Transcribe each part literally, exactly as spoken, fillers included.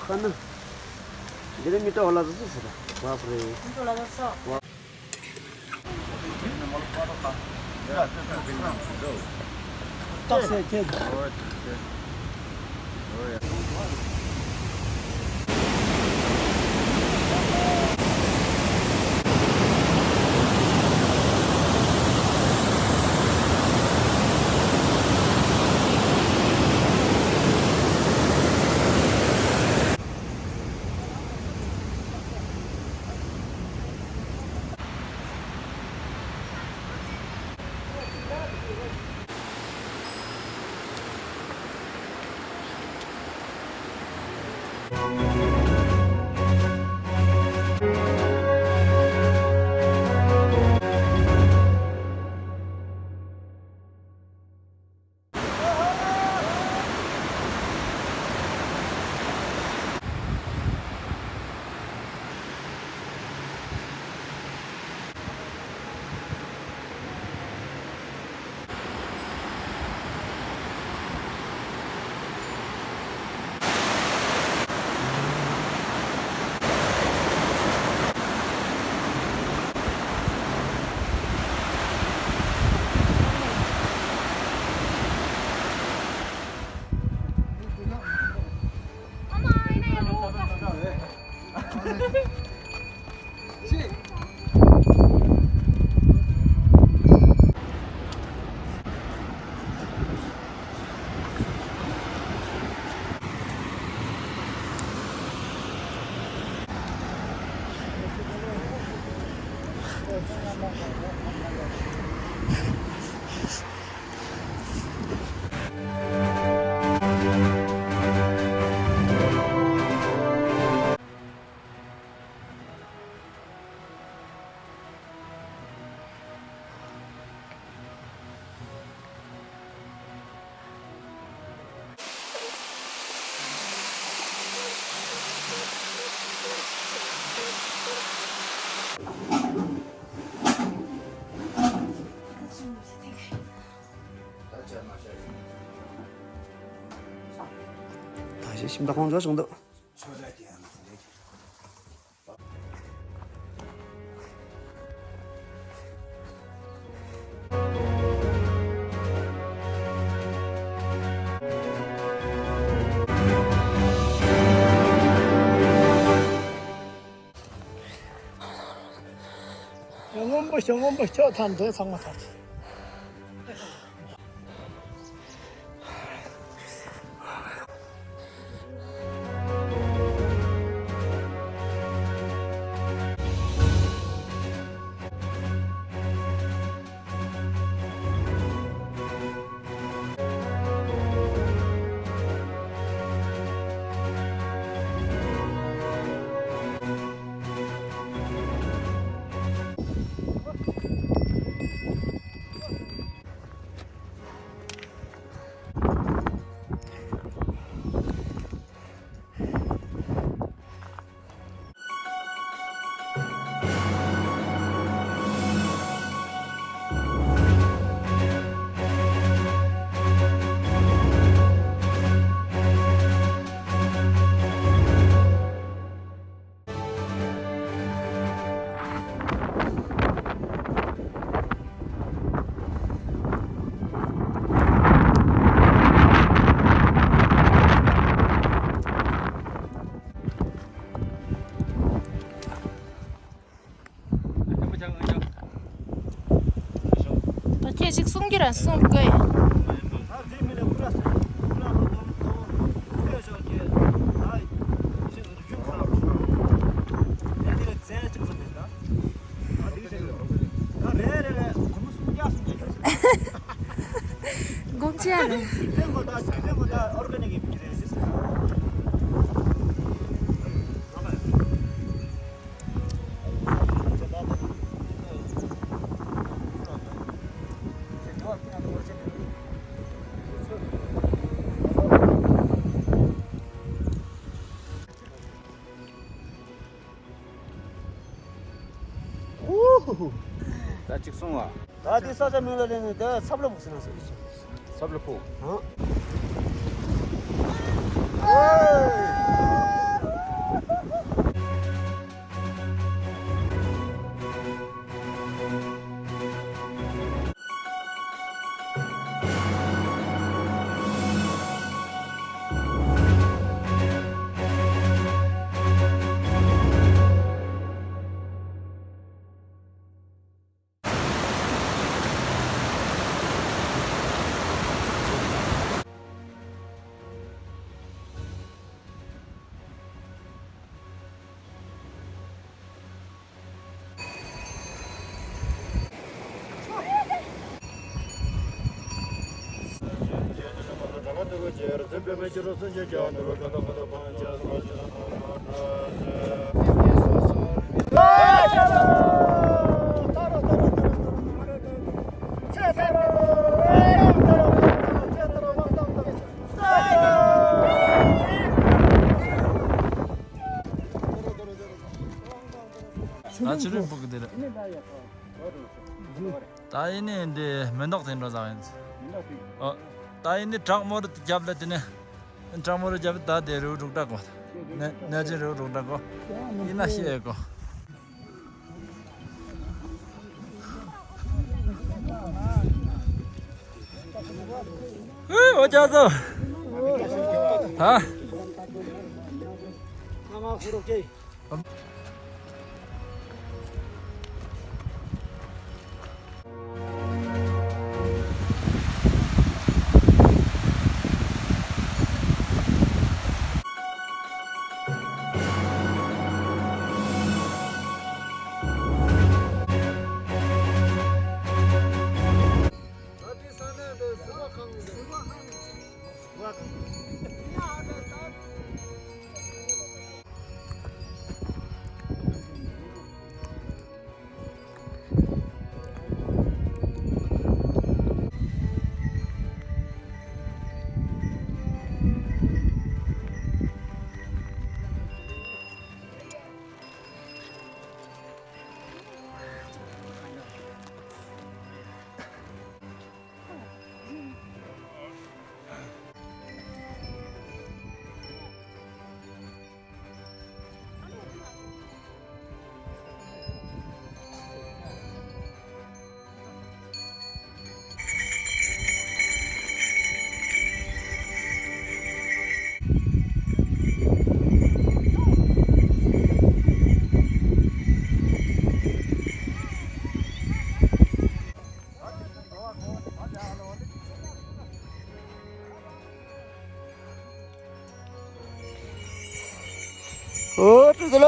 ཁ་ན། འདི་ནི་མི་ཏོ་ལ་ཟ་ཟ་ཟ། བ་པ་རེ། མི་ཏོ་ལ་ཟ་ཟ། བ། ད་ཞིག་ཤིང་རྟ་ཁོང་ཚོ་བྱུང་འདུག་སྔོན་པོ་ཞིག་སྔོན་པོ་ལྕོག་ཐམ་དེ་ཚང་མ་ཐག་ཆོད། གཅིག་གསུང་གི་ར་གསུང་དགོས། དགོངས་ཆེ་རེད། ད་གཅིག་སོང་བ། ད་དེ་ས་ཆ་མིང་ལ་ལེན་ནས་དེ་ཚབ་ལ་ཕུག་ཟེར་ན་སོ་རི་ཆེ། ཚབ་ལ་ཕུག་ཧང་། ད་ཕྱི་རོལ་སྤུ་གུ་དེ་རེད། ད་ཡིན་ནའི་འདི་མེ་འདོག་དེ་འགྲོ་ཟ་ཡིན། ཨོ། ད་ཡིན་ནའི་བྲག་མོ་རུ་རྒྱབ་ལ་དེ་ནས། བྲག་མོ་རུ་རྒྱབ་ད་དེ་རུ་རུག་འདྲ་གོ། ནས་ནས་ཅི་རུ་རུག་འདྲ་གོ། ཡིན་ན་ཤེས་གོ། ཨེ་འོ་ཅག་ཚོ། ཧ། ཨོ་ཀྲུ་ག་ལ།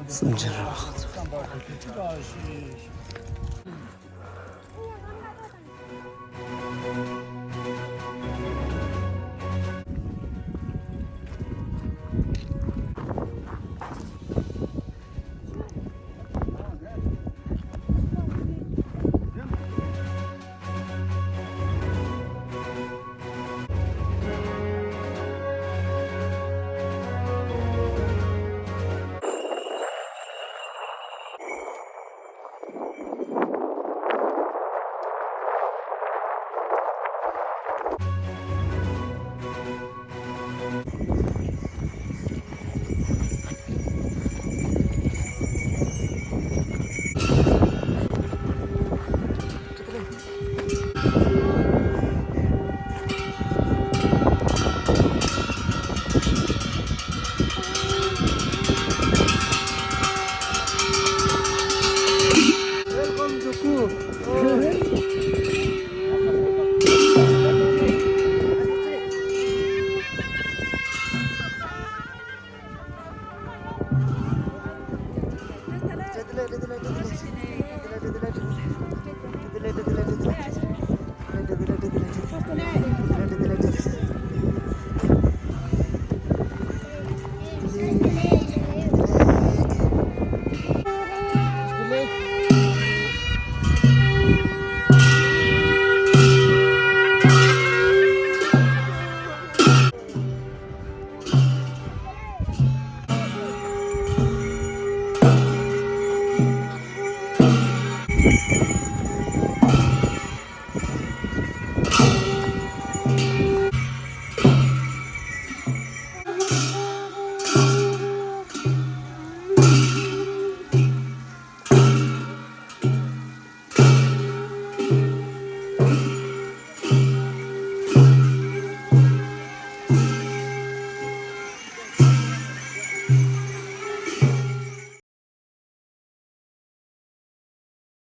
སུམ་ཅུ་རེད་བ།